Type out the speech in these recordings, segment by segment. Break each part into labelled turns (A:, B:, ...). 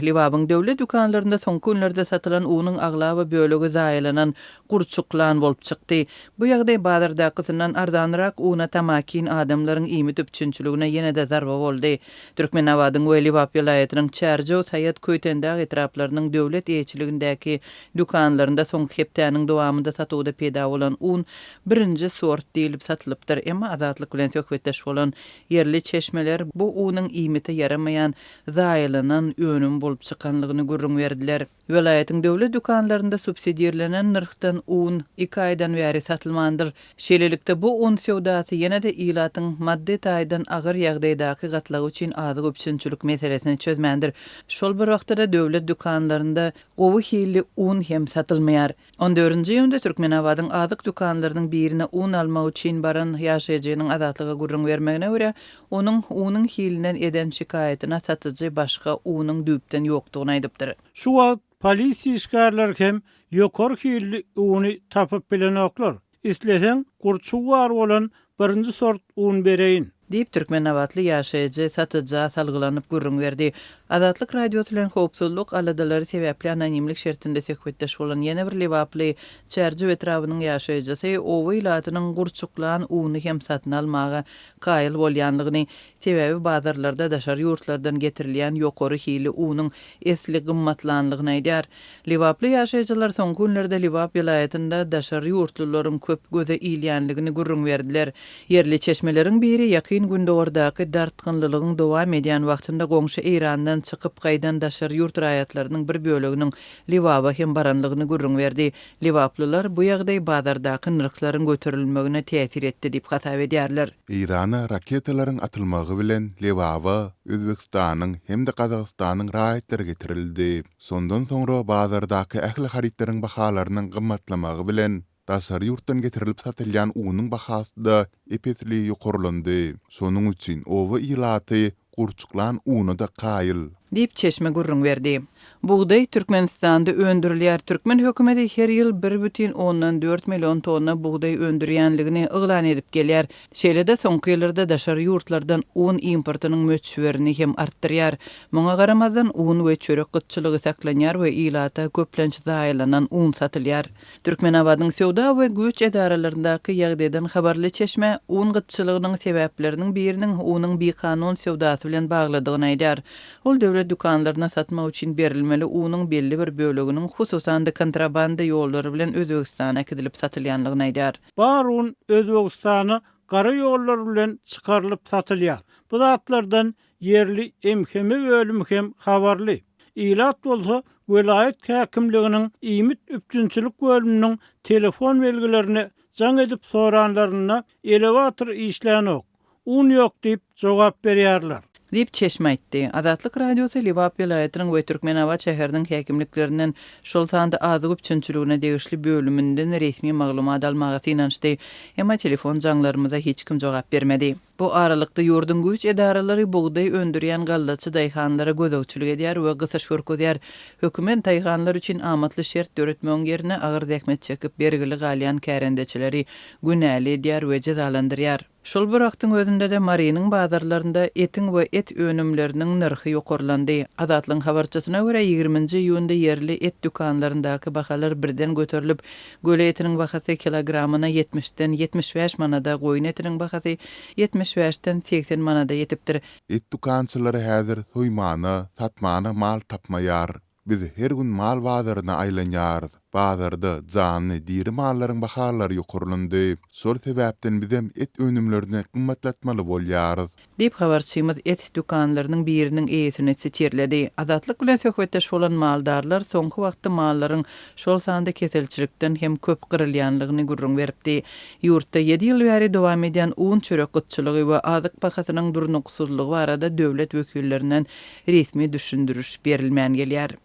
A: Lebabyň döwlet dükanlarynda soňky günlerde satylan unuň aglaba bölegi zaýalanan, gurçuklan bolup çykdy. Bu ýagdaý bazardakysyndan arzanrak una tamakin adamlaryň iýmit üpjünçiligine ýene-de zarba boldy. Türkmenabadyň we Lebap welaýatynyň Çärjew, Saýat, Köýtendag etraplarynyň döwlet eýeçiligindäki dükanlarynda soňky hepdäniň dowamynda satuwda peýda bolan un birinji sort diýlip satylypdyr. Emma Azatlyk bilen söhbetdeş bolan ýerli çeşmeler bu unuň iýmite ýaramaýan zaýalanan önüm bolup çykanlygyny gürrüň berdiler. Welaýatyň döwlet dükanlarynda subsidirlenen nyrhdan un iki aýdan bäri satylmandyr. Şeýlelikde, bu un söwdasy ýene-de ilatyň maddy taýdan agyr ýagdaýdaky gatlagy üçin azyk üpjünçilik meselesini çözmändir. Şol bir wagtda-da döwlet dükanlarynda gowy hilli un hem satylmaýar. On dördünji iýunda Türkmenabadyň azyk dükanlarynyň birine un almak üçin baran ýaşaýjynyň Azatlyga gürrüň bermegine görä, onuň unuň hilinden eden şikaýatyna satyjy başga unuň düýpden ýokdugyny aýdypdyr.
B: Şu wagt polisiýa işgärleri hem ýokary hilli uny tapyp bilenoklar. Isleseň, gurçugy bar bolan birinji sort un bereýin.
A: Diýip, türkmenabatly ýaşaýjy satyja salgylanyp gürrüň berdi. Azatlyk Radiosy bilen howpsuzlyk aladalary sebäpli anonimlik şertinde söhbetdeş bolan ýene bir lebaply Çärjew etrabynyň ýaşaýjysy oba ilatynyň gurçuklan uny hem satyn almaga kaýyl bolýanlygyny, sebäbi bazarlarda daşary ýurtlardan getirilýän ýokary hilli unuň esli gymmatlanlygyny aýdýar. Lebaply ýaşaýjylar soňky günlerde Lebap welaýatynda daşary ýurtlularyň köp göze ilýänligini gürrüň berdiler. Ýerli çeşmeleriň biri Ýakyn Gündogardaky dartgynlylygyň dowam edýän wagtynda goňşy Eýrandan çykyp gaýdan daşary ýurt raýatlarynyň bir böleginiň Lebaba hem baranlygyny gürrüň berdi. Lebaplylar bu ýagdaý bazardaky nyrhlaryň göterilmegine täsir etdi diýip hasap edýärler.
C: Eýrana raketalaryň atylmagy bilen Lebaba Özbegistanyň hem-de Gazagystanyň raýatlary getirildi. Şondan soňra bazardaky ähli harytlaryň bahalarynyň gymmatlamagy bilen, daşary ýurtdan getirilip satylýan unuň bahasy-da ep-esli ýokarlandy. Şonuň üçin oba ilaty gurçuklan una-da kaýyl.
A: Diýip, çeşme gürrüň berdi. Bugdaý Türkmenistanda öndürilýär. Türkmen hökümeti her ýyl bir bütin ondan dört million tonna bugdaý öndürýänligini yglan edip gelýär. Şeýle-de soňky ýyllarda daşary ýurtlardan un importynyň möçberini hem artdyrýar. Muňa garamazdan, un we çörek gytçylygy saklanýar we ilata köplenç zaýalanan un satylýar. Türkmenabadyň söwda we güýç edaralaryndaky ýagdaýdan habarly çeşme un gytçylygynyň sebäpleriniň biriniň unuň bikanun söwdasy bilen baglydygyny aýdýar. Ol döwlet dükanlaryna satmak üçin berilmeli unuň belli bir böleginiň hususan-da kontrabanda ýollary bilen Özbegistana äkidilip satylýanlygyny aýdýar.
B: Bar un Özbegistana gara ýollar bilen çykarylyp satylýar. Bu zatlardan ýerli MHM bölümi hem habarly. Ilat bolsa welaýat häkimliginiň iýmit üpjünçilik bölüminiň telefon belgilerine jaň edip soranlarynda elewator işlänok, un ýok diýip jogap berýärler.
A: Diýip, çeşme aýtdy. Azatlyk Radiosy Lebap welaýatynyň we Türkmenabat şäheriniň häkimliklerinden, şol sanda azyk üpjünçiligine degişli bölüminden resmi maglumat almaga synanyşdy. Emma telefon jaňlarymyza hiç kim jogap bermedi. Bu aralykda, ýurduň güýç edaralary bugdaý öndürýän gallaçy daýhanlara gözegçilik edýär we gysyş görkezýär. Hökümet daýhanlar üçin amatly şert döretmegiň ýerine agyr zähmet çekip bergili galýan kärendeçileri günäli edýär we jezalandyrýar. Şol bir wagtyň özünde-de Marynyň bazarlarynda etiň we et önümleriniň nyrhy ýokarlandy. Azatlygyň habarçysyna görä, ýigriminji iýunda ýerli et dükanlaryndaky bahalar birden göterilip, Göle etiniň bahasy kilogramyna ýetmişden 75 manada, goýun etiniň bahasy 75-den 80 manada ýetipdir.
C: Et dükançylary häzir soýmana, satmana mal tapmaýar. Biz her gün mal bazaryna aýlanýarys. Bazarda janly, diri mallaryň bahalary ýokarlandy. Şol sebäpden bizem et önümlerini gymmatlatmaly bolýarys.
A: Diýip, habarçymyz et dükanlarynyň biriniň eýesini sitirledi. Azatlyk bilen söhbetdeş bolan maldarlar soňky wagtda mallaryň, şol sanda keselçilikden hem köp gyrylýanlygyny gürrüň beripdi. Ýurtda ýedi ýyl bäri dowam edýän un-çörek gytçylygy we azyk bahasynyň durnuksyzlygy barada döwlet wekillerinden resmi düşündiriş berilmän gelýär.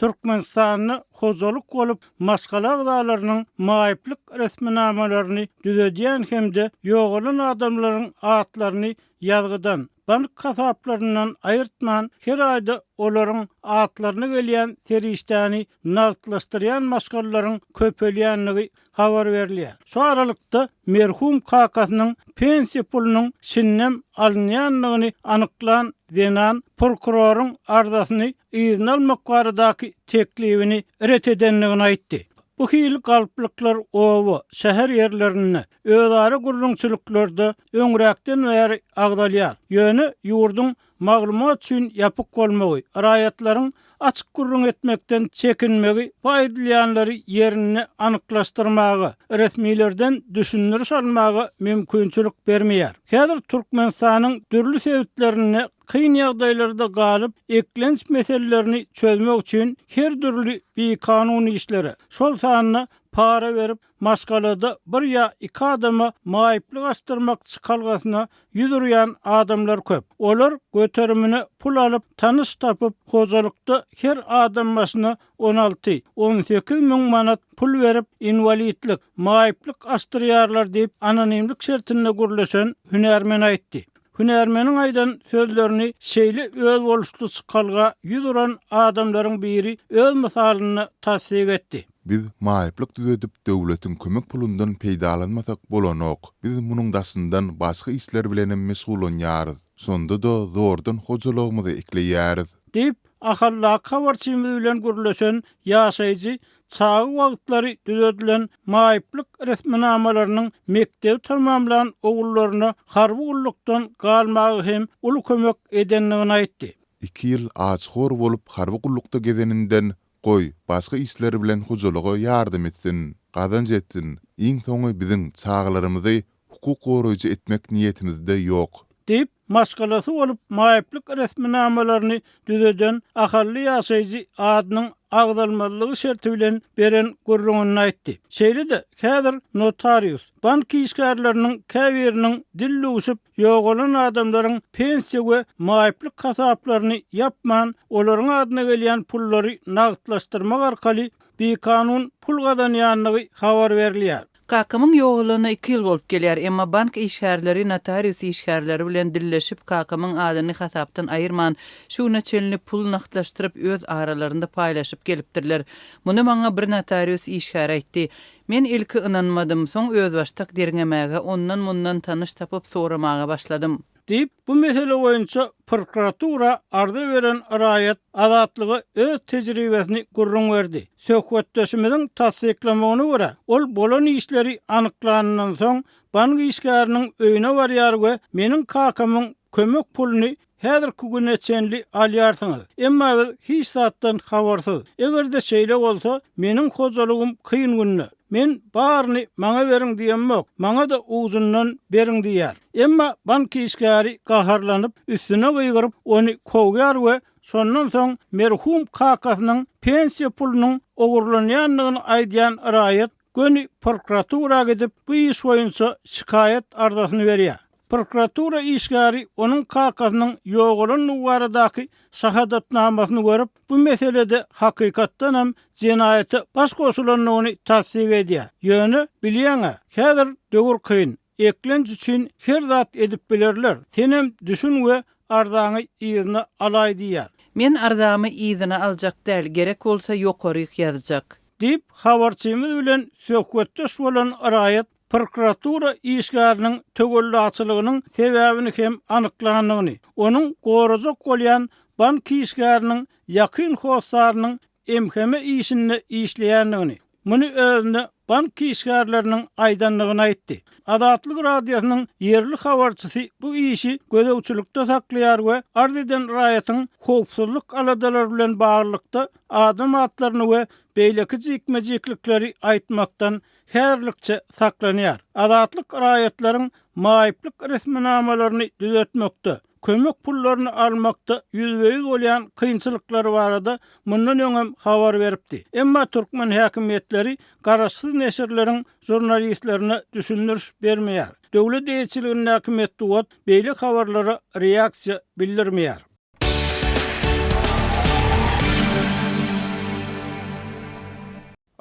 B: Türkmenistanda hojalyk bolup maşgala agzalarynyň maýyplyk resminamalaryny düzedýän hem-de ýogalan adamlaryň atlaryny ýazgydan, bank hasaplaryndan aýyrtman, her aýda olaryň atlaryna gelýän serişdäni nagtlaşdyrýan maşgalalaryň köpelýändigi habar berilýär. Şu aralykda, merhum kakasynyň pensiýa pulunyň şindem alynýandygyny anyklan zenan prokuroryň arzasyny yzyna almak baradaky teklibini ret edendigini aýtdy. Bu hili galplyklar oba, şäher ýerlerinde, özara gürrüňçiliklerde öňräkden bäri agzalýar. Ýöne ýurduň maglumat üçin ýapyk bolmagy, raýatlaryň açyk gürrüň etmekden çekinmegi bu aýdylýanlary ýerinde anyklaşdyrmaga, resmilerden düşündiriş almaga mümkinçilik bermeýär. Häzir Türkmenistanyň dürli sebitlerinde kyn ýagdaýlarda galyp, eklenç meselelerini çözmek üçin her dürli bikanun işlere, şol sanda para berip, maşgalada bir ýa iki adama maýyplyk açdyrmak çykalgasyna ýüz urýan adamlar köp. Olar göterimine pul alyp, tanyş tapyp, hojalykda her adam başyna 16, 18 müň manat pul berip, inwalidlik, maýyplyk açdyrýarlar diýip, anonimlik şertinde gürleşen hünärmen aýtdy. Hünärmeniň aýdan sözlerini şeýle özboluşly çykalga ýüz uran adamlaryň biri öz mysalynda tassyk etdi.
C: Biz maýyplyk düzedip döwletiň kömek pulundan peýdalanmasak bolanok. Biz munuň daşyndan başga işler bilenem meşgullanýarys. Şonda-da zordan hojalygymyzy ekleýäris.
B: Diýip, Ahaldaky habarçymyz bilen gürleşen ýaşaýjy çaga wagtlary düzedilen maýyplyk resminamalarynyň mekdebi tamamlan ogullaryna harby gullukdan galmaga hem uly kömek edendigini aýtdy.
C: Iki ýyl aç-hor bolup harby gullukda gezeninden, goý, başga işler bilen hojalyga ýardam etsin, gazanç etsin, iň soňy biziň çagalarymyzy hukuk goraýjy etmek niýetimizde ýok.
B: Diýip, maşgalasy bolup maýyplyk resminamalaryny düzeden ahally ýaşaýjy adynyň agzalmazlygy şerti bilen beren gürrüňinde aýtdy. Şeýle-de, häzir notarius, bank işgärleriniň käbiriniň dil düwşüp, ýogalan adamlaryň pensiýa we maýyplyk hasaplaryny ýapman, olaryň adyna gelýän pullary nagtlaşdyrmak arkaly bikanun pul gazanýandygy habar berilýär.
A: Kakamyň ýogalanyna iki ýyl bolup gelýär, emma bank işgärleri notarius işgärleri bilen dilleşip kakamyň adyny hasapdan aýyrman, şu güne çenli pul nagtlaşdyryp öz aralarynda paýlaşyp gelipdirler. Muny maňa bir notarius işgäri aýtdy. Men ilki ynanmadym, soň özbaşdak derňemäge, ondan-mundan tanyş tapyp soramaga başladym.
B: Diýip, bu mesele boýunça prokuratura arza beren raýat Azatlyga öz tejribesini gürrüň berdi. Söhbetdeşimiziň tassyklamagyna görä, ol bolan işleri anyklanyndan soň, bank işgäriniň öýüne barýar we meniň kakamyň kömek puluny häzirki güne çenli alýarsyňyz, emma biz hiç zatdan habarsyz. Eger-de şeýle bolsa, meniň hojalygym kyn günde. Men baryny maňa beriň diýemok, maňa-da ujundan beriň diýýär. Emma bank işgäri gaharlanyp, üstüne gygyryp, ony kowýar we şondan soň merhum kakasynyň pensiýa pulunyň ogurlanýandygyny aýdýan raýat göni prokuratura gidip, bu iş boýunça şikaýat arzasyny berýär. Prokuratura işgäri onuň kakasynyň ýogalandygy baradaky şahadatnamasyny görüp, bu meselede hakykatdanam jenaýata baş goşulandygyny tassyk edýär. Ýöne, bilýäň-ä, häzir döwür kyn, eklenç üçin her zat edip bilerler, senem düşün we arzaňy yzyna alaý diýýär.
A: Men arzamy yzyna aljak däl, gerek bolsa ýokaryk ýazjak.
B: Diýip, habarçymyz bilen söhbetdeş bolan raýat prokuratura işgäriniň töwellaçylygynyň sebäbini hem anyklandygyny, onuň gorajak bolýan bank işgäriniň ýakyn hossarynyň MHM işinde işleýändigini, muny özüne bank işgärleriniň aýdandygyny aýtdy. Azatlyk Radiosynyň ýerli habarçysy bu işi gözegçilikde saklaýar we arz eden raýatyň howpsuzlyk aladalary bilen baglylykda adam atlaryny we beýleki jikme-jiklikleri aýtmakdan häzirlikçe saklanýar. Azatlyk raýatlaryň maýyplyk resminamalaryny düzetmekde, kömek pullaryny almakda ýüzbe-ýüz bolýan kynçylyklary barada mundan öňem habar beripdi. Emma türkmen häkimiýetleri garaşsyz neşirleriň žurnalistlerine düşündiriş bermeýär. Döwlet eýeçiligindäki metbugat beýle habarlara reaksiýa bildirmeýär.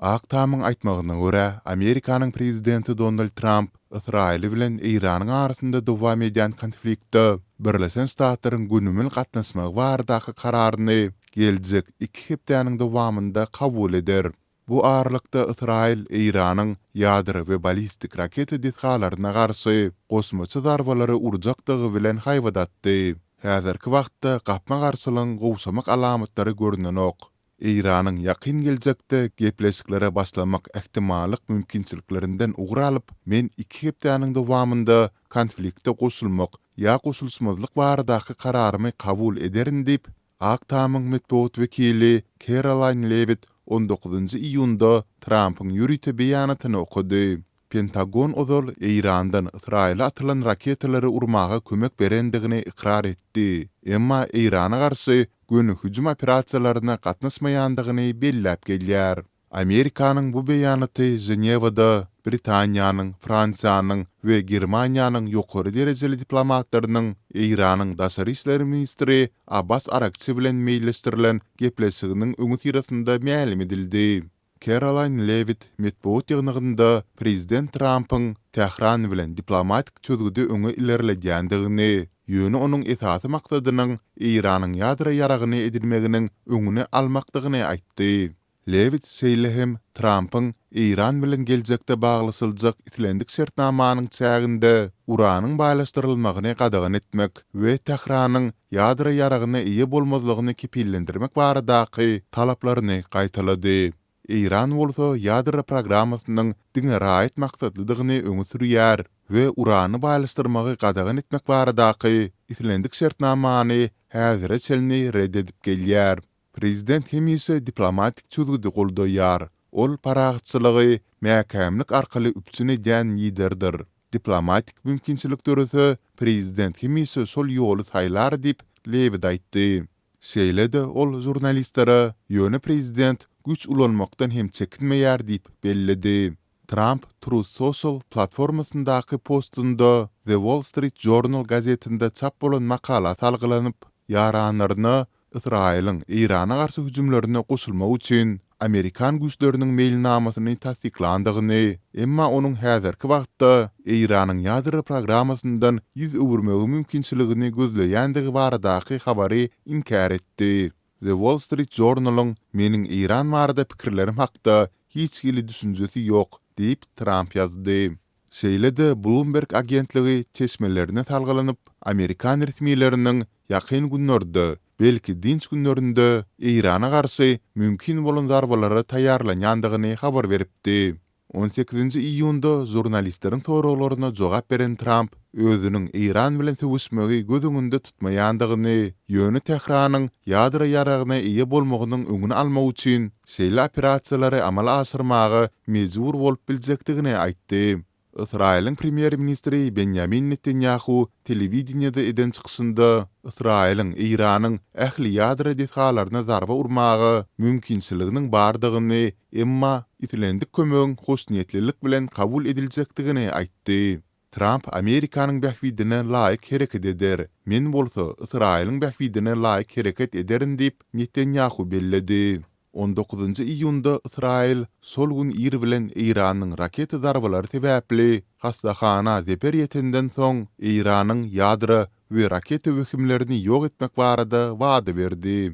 C: Ak Tamyň aýtmagyna görä, Amerikanyň prezidenti Donald Tramp Ysraýyl bilen Eýranyň arasynda dowam edýän konfliktde Birleşen Ştatlaryň gönümel gatnaşmagy baradaky kararyny geljek iki hepdäniň dowamynda kabul eder. Bu aralykda Ysraýyl Eýranyň ýadro we ballistik raketa desgalaryna garşy goşmaça zarbalary urjakdygy bilen haýbat atdy. Häzirki wagtda gapma-garşylygyň gowşamak alamatlary görnenok. Eýranyň ýakyn geljekde gepleşiklere başlamak ähtimallyk mümkinçiliklerinden ugur alyp, men iki hepdäniň dowamynda konflikte goşulmak ýa goşulyşmazlyk baradaky kararymy kabul ederin diýip, Ak Tamyň metbugat wekili Kerolaýn Lewitt on dokuzynjy iýunda Trampyň ýörite beýanatyny okady. Pentagon ozal Eýrandan Ysraýyla atylan raketalary urmaga kömek berendigini ykrar etdi, emma Eýrana garşy göni hüjüm operasiýalaryna gatnaşmaýandygyny belläp gelýär. Amerikanyň bu beýanaty Ženewada Britaniýanyň, Fransiýanyň we Germaniýanyň ýokary derejeli diplomatlarynyň Eýranyň daşary işler ministri Abbas Aragçi bilen meýilleşdirilen gepleşiginiň öňüsyrasynda mälim edildi. Kerolaýn Lewitt metbugat ýygnagynda prezident Trampyň Tähran bilen diplomatik çözgüdi öňe ilerledýändigini, ýöne onuň esasy maksadynyň Eýranyň ýadro ýaragyny edinmeginiň öňüni almakdygyny aýtdy. Lewitt şeýle hem Trampyň Eýran bilen geljekde baglaşyljak islendik şertnamanyň çäginde uranyň baýlaşdyrylmagyny gadagan etmek we Tähranyň ýadro ýaragyna eýe bolmazlygyny kepillendirmek baradaky talaplaryny gaýtalady. Eýran bolsa ýadro programmasynyň diňe raýat maksatlydygyny öňe sürýär we urany baýlaşdyrmagy gadagan etmek baradaky islendik şertnamany häzire çenli ret edip gelýär. Prezident hemişe diplomatik çözgüdi goldaýar. Ol parahatçylygy mäkämlik arkaly üpjün edýän liderdir. Diplomatik mümkinçilik dörese, prezident hemişe şol ýoly saýlar diýip, Lewit aýtdy. Şeýle-de ol žurnalistlere, Ýöne prezident güýç ulanmakdan hem çekinmeýär diýip belledi. Tramp Truth Social platformasyndaky postunda The Wall Street Journal gazetinde çap bolan makala salgylanyp, ýaranlaryna Ysraýylyň Eýrana garşy hüjümlerine goşulmak üçin amerikan güýçleriniň meýilnamasyny tassyklandygyny, emma onuň häzirki wagtda Eýranyň ýadro programmasyndan ýüz öwürmegi mümkinçiligini gözleýändigi baradaky habary inkär etdi. The Wall Street Journal-yň meniň Eýran barada pikirlerim hakda hiç hili düşünjesi ýok diýip, Tramp ýazdy. Şeýle-de Bloomberg agentligi çeşmelerine salgylanyp, amerikan resmileriniň ýakyn günlerde, belki dynç günlerinde Eýrana garşy mümkin bolan zarbalara taýýarlanýandygyny habar beripdi. On sekizinji iýunda žurnalistleriň soraglaryna jogap beren Tramp özüniň Eýran bilen söweşmegi göz öňünde tutmaýandygyny, ýöne Tähranyň ýadro ýaragyna eýe bolmagynyň öňüni almak üçin şeýle operasiýalary amala aşyrmaga mejbur bolup biljekdigini aýtdy. Ysraýylyň premýer-ministri Benýamin Netanýahu telewideniýede eden çykyşynda Ysraýylyň Eýranyň ähli ýadro desgalaryna zarba urmaga mümkinçiliginiň bardygyny, emma islendik kömegiň hoşniýetlilik bilen kabul ediljekdigini aýtdy. Tramp Amerikanyň bähbidine laýyk hereket eder, men bolsa Ysraýylyň bähbidine laýyk hereket ederin diýip, Netanýahu belledi. On dokuzynjy iýunda Ysraýyl şol gün ir bilen Eýranyň raketa zarbalary sebäpli hassahana zeper ýetenden soň Eýranyň ýadro we raketa wehimlerini ýok etmek barada wada berdi.